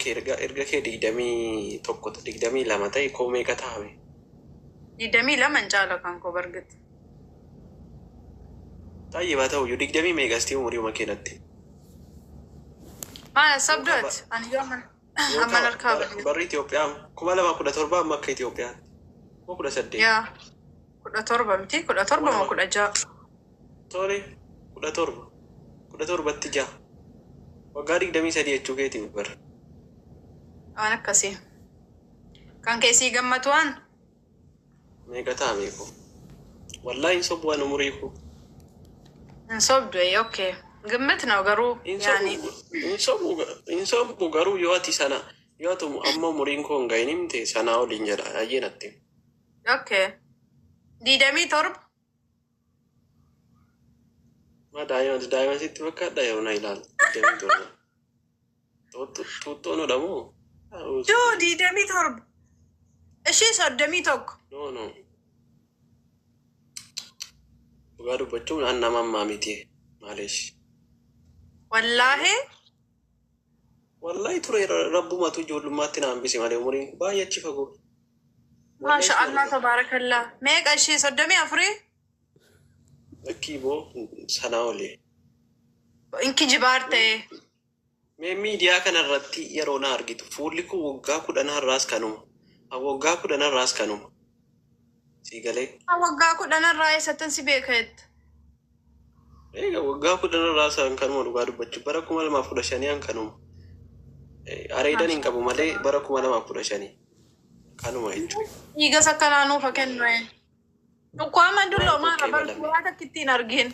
kee erga kee 21, 22 ta'e koo meeqa ta'ame? 22 hin caala kan koo bargit. Tayyib haa ta'uyyuu digdamii meeqasti umuriuma keenatti? Maal sabdoot? Ani yoo amman Yoo amman ta'u harkaa badee. barri Itoophiyaa 2017 amma akka Itoophiyaatti. Moo 18? Yaa 17 miti 17 Kuma moo lama 16? Tole 17. 17tti ja'a. Waggaa 23 jechuu keeti bar. Waan akkasii. Kan keessii gammatu waan? Meeqa ta'a meeqoo? Wallaahi hin sobu waan umurii koo. Hin sobdu ee okay. Gimmit ነው garuu Hin yaani. sobu hin sobu hin sobu garuu yoo ati sana yoo ati amma umuriin koo hin gahin himte sanaa oliin jedha ayyee natti. Okay. 27. Ma daa'ima daa'ima sitti fakkaadha yeroo na ilaalu 27. Xuuxxoon hodhamoo? Duu 27. Ishii 31. No no. Dhugaa dubbachuun an nama ammaa miti. Maalish. Wallaahi. Wallahi ture rabbumatu ijoollummaatti na hambise malee umuriin baay'ee achi fagoo. Wallahi Maasha suma Allah dhugaa. tabaarakallah. Meeqa ishii 34? Lakkii boo sanaa oli. Inki jibaar ta'e. Mee miidiyaa kanarratti yeroo na argitu fuulli kun waggaa 10 har'aas kanuma. Waggaa 10 har'aas kanuma. Sii galee. Waggaa 10 irraa eessattan si beeka jetta? Egaa waggaa 10 irraa an kanuma dhugaa dubbachuu bara 2015 an kanuma. Areedan hin Maasha qabu malee bara 2015 kanuma jechuudha. Dhiigas akkanaa nuuf haa kennu. Dhukkoo Waan dulloomaa irra bar qeebalame. suuraa takka ittiin argin.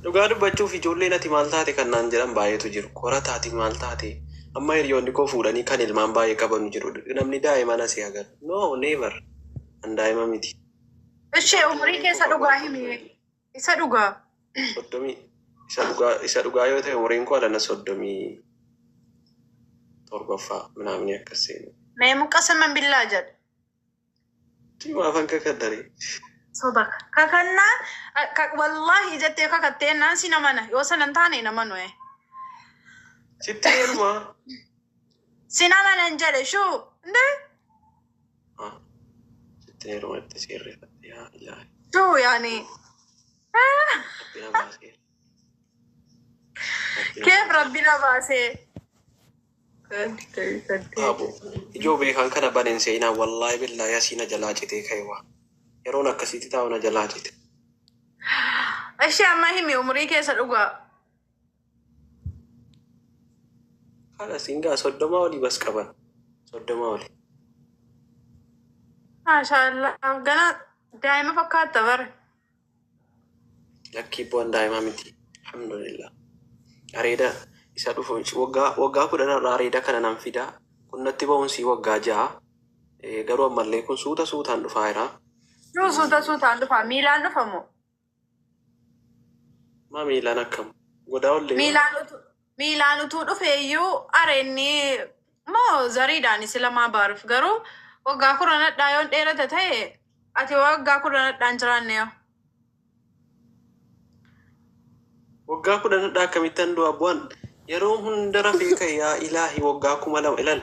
Dhugaa dubbachuuf ijoolleen ati maal taate kan naan jedhan baay'eetu jiru. Kora taati maal taate? Amma hiriyoonni koo fuudhanii kan ilmaan baay'ee qabanu jiru. Namni daa'ima na si agarra. No, never. An daa'ima miti. Ishee umurii Umuriin koo keessa fagoo dhugaa hin himi. Isa dhugaa. Soddomii isa dhugaa yoo ta'e umuriin koo alana 37ffaa minaamni akkas seenu. Mee muqasaman billaa jedha. Maafan kakaddaree. Soba kakannaan wallaahi jettee kakattee naan si namana yoo sana hin taane namanu. Sitti heerumaa. Si namanan jedhe shuu indee Sitti heeruma itti seerreeffadhe yaa ilaahi. shuu yaani. Rabbi na baasee. Rabbi na Keef baasee. rabbi na baasee. Abo ijoo beekan kana banen seenaa wallaahi billaahi asii na jalaa citee ka'e waa. Yeroon akkasitti taa'u na jalaa cite. Ishee amma himi umurii keessa dhugaa. Haadha siingaa 30 olii bas qaban. 30 olii. Maashaallah gana daa'ima fakkaatta bara. Lakkii bu'aan daa'imaa miti. Alhamdulillah. Areeda isa dhufu waggaa 10 irraa areeda kana nan fidaa. Kun natti ba'uun sii waggaa 6. Garuu ammallee kun suuta suutaan dhufaa jira. Shuu suuta suutaan dhufa miilaan dhufa moo? Maa miilaan akkam? Godaa ol deema. Miilaan utuu dhufe iyyuu areenni moo zariidhaan sila maa baaruuf garuu waggaa kurnadhaa yoon dheerate ta'e ati waggaa kurnadhaan jiraanne yoo. Waggaa kudhanadhaa akkamittan du'a bu'an yeroo hunda rafee ka'e yaa ilaahi waggaa 2000 ilaal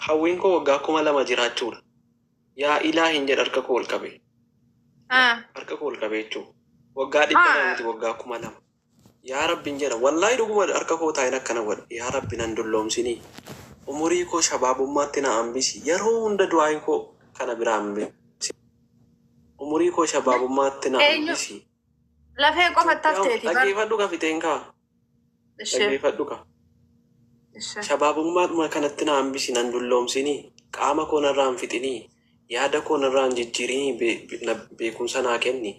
hawwiin koo waggaa 2000 jiraachuudha. Yaa ilaahin jedha harka koo ol qabee. Harka koo ol qabee jechuudha. Waggaa 200 miti waggaa 2000. Yaa Rabbiin jedha wallaahi dhuguma harka koo taa'een akkana godha. Yaa Rabbi nan dulloomsinii. Umurii koo shabaabummaatti na hambisi. Yeroo hunda du'aayin koo kana bira hambisi. Umurii koo shabaabummaatti na Eenyu hambisi. lafee qofa Itoophiyaa tafteeti bar. dhaggeeffadhu ka fixeen kaa. Ishee. Dhaggeeffadhu ka. Ishee. Shabaabummaadhuma kanatti na hambisi nan dulloomsinii. Qaama koo narraa hin fixinii. Yaada koo narraa hin jijjiirinii beekumsa naa kenni.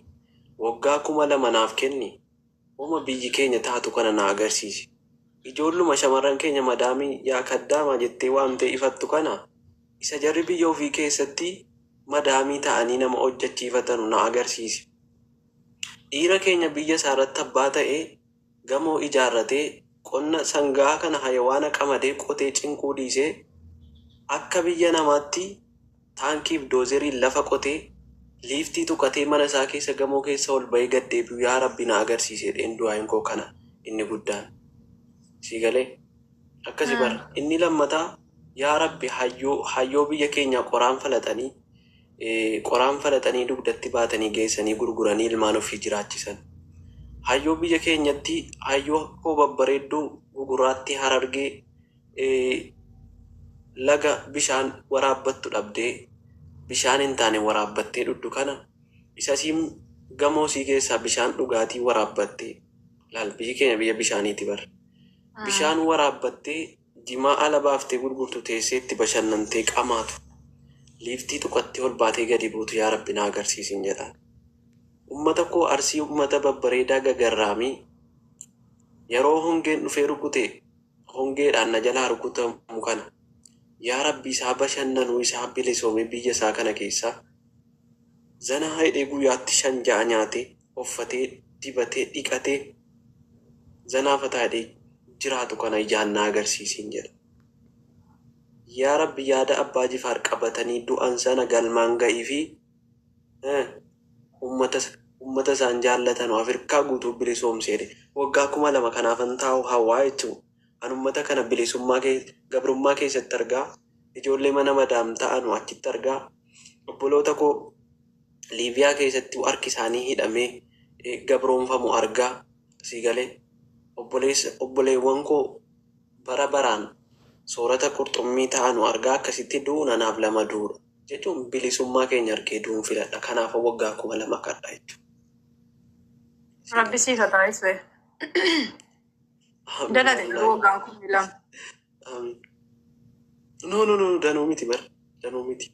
Waggaa 2000 naaf kenni. Homa biyyi keenya taatu kana na agarsiisi. Ijoolluma shamarran keenya madaamii yaa kaddaama jettee waamtee ifattu kana isa jarri biyya ofii keessatti madaamii ta'anii nama hojjechiifatanu na agarsiisi. Dhiira keenya biyya isaarratti abbaa ta'ee gamoo ijaarratee qonna sangaa kana hayawaana qamadee qotee cinquu dhiisee akka biyya namaatti taankiif doozeriin lafa qotee liiftii tuqatee mana isaa keessa gamoo keessa ol ba'ee gad deebi'u yaa Rabbi na agarsiisi jedheen du'aayin koo kana inni guddaan. Sii galee? Akkasi bara. Inni lammataa, yaa Rabbi, hayyoo hayyoo biyya keenya qoraan falaxanii, qoraan falaxanii dugdatti baatanii geessanii gurguranii ilmaan ofii jiraachisan. Hayyoo biyya keenyatti hayyoo koo babbareedduu gugurraattii Harargee laga bishaan waraabbattu dhabdee bishaan hin taane waraabbattee dhugdu kana, isasiin gamoo sii keessaa bishaan dhugaatii waraabbattee, laal, biyyi keenya biyya bishaaniiti bar. Bishaan waraabbattee jimaa ala baaftee gurgurtu, teessee itti bashannantee qamaatu, liiftii tuqattee ol baatee gadi buutu, yaa Rabbi na agarsiisin jedha. Ummata koo Arsii, ummata babbareedaa gagarraamii, yeroo hongeen dhufee rukute hongeedhaan na jalaa rukutamu kana, yaa Rabbi, isaa bashannanuu, isaa bilisoomee biyya isaa kana keessaa zanaa hidhee guyyaatti shan ja'a nyaatee, uffatee, dibatee, dhiqatee, zanaa fataa hidhee jiraatu kana ijaan na agarsiisin jedha. Yaa Rabbi, yaada Abbaa Jifaar qabatanii du'an sana galmaan ga'ii fi ummata isaan jaallatanu Afrikaa guutuu bilisoomsee waggaa 2000 kanaafan taa'u hawaa jechuun an ummata kana bilisummaa gabrummaa keessatti argaa, ijoollee mana madaam ta'anu achitti argaa, obboloota koo Liibiyaa keessatti harki isaanii hidhamee gabroonfamu argaa, sii galee, obboleessa obboleewwan koo bara baraan soorata qurxummii ta'anu argaa, akkasitti du'uun anaaf lama du'uudha jechuun bilisummaa keenya argee du'uun filadha. Kanaaf waggaa 2000 kadha jechuudha. Rabbi siif haa taasisu. Dalate garuu waggaan 2000. Amiin. No, no, no, danuu miti bar, danuu miti.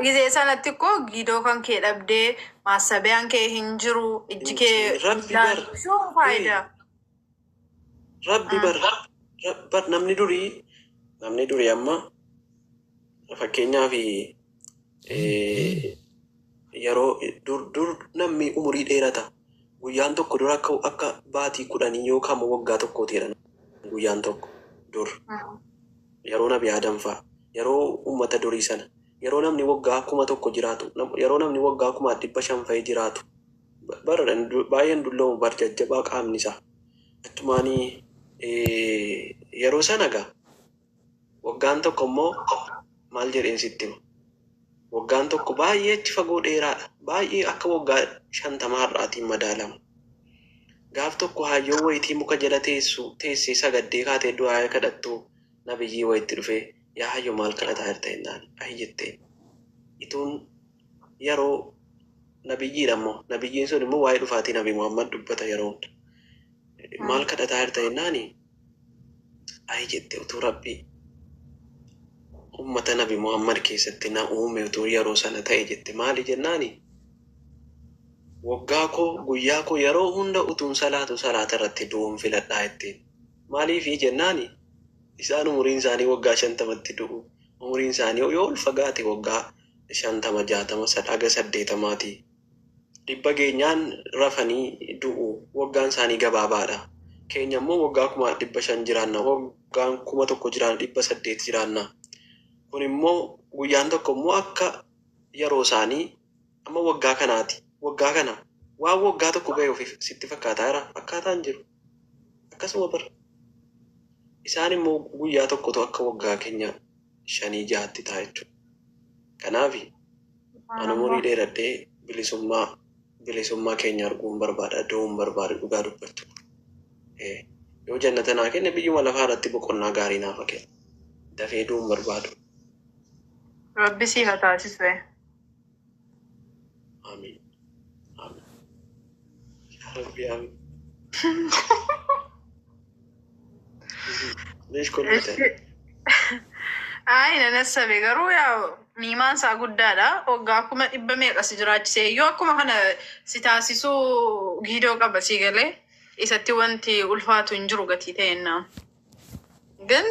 Gizee sanatti koo giidoo kan kee dhabdee maassabiyaan kee hin jiru, ijji kee Rabbi bar. Shuu faayidaa. Rabbi bar, bar, namni durii amma fakkeenyaaf yeroo dur dur namni umurii dheerata. Guyyaan tokko dura akka baatii 10 yookaan waggaa tokkootiidha guyyaan tokko dur. Yeroo Nabi Aadam fa'a, yeroo ummata durii sana, yeroo namni waggaa 1000 jiraatu, yeroo namni waggaa 500,000 fa'ee jiraatu, bara baay'een dulloomu bar, jajjabaa qaamni isaa. Achumaanii yeroo sana gaa waggaan tokko immoo maal jedheen sitti hima. Waggaan tokko baay'ee achi fagoo dheeraadha. Baay'ee akka waggaa 50 har'aatiin madaalama. Gaaf tokko hayyoo wayitii muka jala teessu teessee sagaddee kaatee du'aa kadhattu nabiyyii wayitti dhufee, "Yaa hayyoo, maal kadhataa jirta?" jennaan, ayi jetteen. Ituun yeroo nabiyyiidha immoo, nabiyyiin sun immoo waa'ee dhufaatii Nabi Muhammad dubbata yeroo hunda. Maal kadhataa jirta jennaani, ayi jette, utuu Rabbi ummata Nabi Muhammad keessatti na uume, utuu yeroo sana ta'e jette. Maali jennaani, waggaa koo, guyyaa koo yeroo hunda utuun salaatu salaata irratti du'uun filadhaa jetteen. Maaliifi jennaani, isaan umuriin isaanii waggaa 50tti du'u. Umuriin isaanii yoo ol fagaate waggaa 50, 60, haga 80ti. 100 geenyaan rafanii du'u. Waggaan isaanii gabaabaadha. Keenya immoo waggaa 500,000 jiraanna. Waggaan 1000 jiraanna, 800 jiraanna. Kun immoo guyyaan tokko immoo akka yeroo isaanii amma waggaa kanaati. Waggaa kana waan waggaa tokko ga'e ofiif sitti fakkaataa jira? Fakkaataa hin jiru. Akkasuma bara. Isaan immoo guyyaa tokkotu akka waggaa keenya shanii jahatti ta'a jechuudha. Kanaaf ani umurii dheeradhee bilisummaa keenya arguun barbaada. Du'uun barbaada dhugaa dubbachuu. Yoo jannata naa kenne, biyyuma lafaa irratti boqonnaa gaarii naaf haa kennu. Dafee du'uun barbaadu. Rabbi siif haa taasisu. Amiin. Amiin. Yaa Rabbi, amiin. Leesh kolfite. Ayi, nan assabe garuu yaa niimaan isaa guddaadha. Waggaa 100,000 meeqa si jiraachisee iyyuu akkuma kana si taasisuu giidoo qaba, si galee isatti wanti ulfaatu hin jiru gatii ta'ennaa. Gan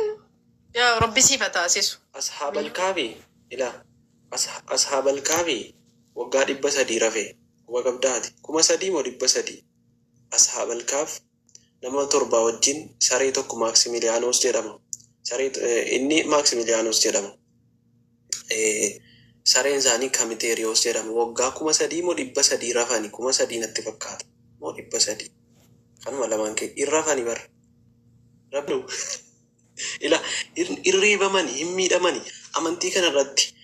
yaa Rabbi siif haa taasisu. Ashaabal Kaafi, ila Ashaabal Kaafi waggaa 300 rafe, quba qabdaati. 3000 moo 300? Ashaabal Kaaf nama torba wajjin saree tokko Maaksimiiliyaanoos jedhama. Saree inni Maaksimiiliyaanoos jedhama. Sareen isaanii Kamiteeriyoos jedhama. Waggaa 3000 moo 300 rafani, 3000 natti fakkaata. Moo 300. Kanuma lamaan kee hin rafani bara. Rabbi. Ila hin reebamani, hin miidhamani. Amantii kana irratti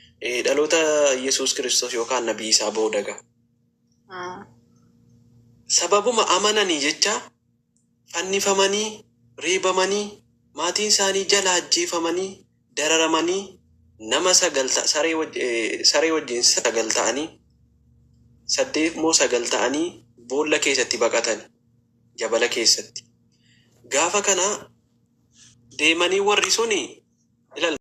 dhaloota Yesuus Kiristoos yookaan Nabii isaa booda ga'a. Sababuma amananii jecha fannifamanii, reebamanii, maatiin isaanii jala ajjeefamanii, dararamanii, nama sagal saree wajjin sagal ta'anii, saddeet moo sagal ta'anii boolla keessatti baqatan, jabala keessatti. Gaafa kana deemanii warri suni ilal